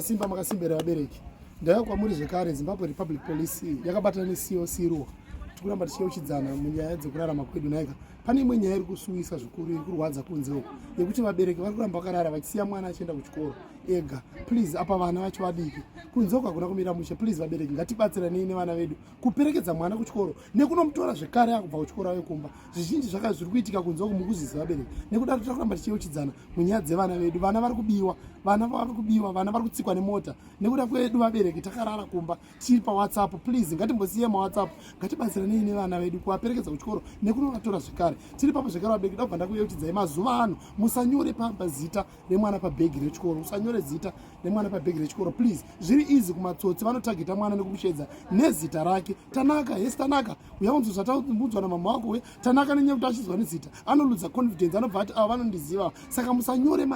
Simba makasimbera vabereki. Ndauya kwamuri zvekare. Zimbabwe Republic Police yakabatana neCOC Ruwa, tikuramba tichiyeuchidzana munyaya dzekurarama kwedu. Naika pane imwe nyaya iri kusuwisa zvikuru, iri kurwadza kunze uku, yekuti vabereki vari kuramba vakarara vachisiya mwana achienda kuchikoro ega. Please, apa vana vacho vadiki. Kunze uku hakuna kumira mushe. Please vabereki, ngatibatsiranei nevana vedu kuperekedza mwana kuchikoro nekunomutora zvekare akubva kuchikoro ave kumba. Zvizhinji zvaka zviri kuitika kunze uku mukuzizi vabereki. Nekudaro tiri kuramba tichiyeuchidzana munyaya dzevana vedu. Vana vari kubiwa, vana vari kubiwa, vana vari kutsikwa nemota nekuda kwedu vabereki takarara kumba tiri paWhatsApp. Please, ngatimbosiye maWhatsApp, ngatibatsiranei nevana vedu kuvaperekedza kuchikoro nekunovatora zvekare. Tiri papo zvekare vabereki, dabva ndakuyeuchidzai, mazuva ano musanyore pazita remwana pabhegi rechikoro. Usanyore zita remwana pabhegi rechikoro, please. Zviri easy kumatsotsi, vanotargeta mwana nekumushedza nezita rake. "Tanaka, yes, Tanaka, uya unzwa zvataudzwa namama wako." We Tanaka, nenyaya yekuti achizwa nezita, anoluza confidence, anobva ati, "Ava vanondiziva." Saka musanyore.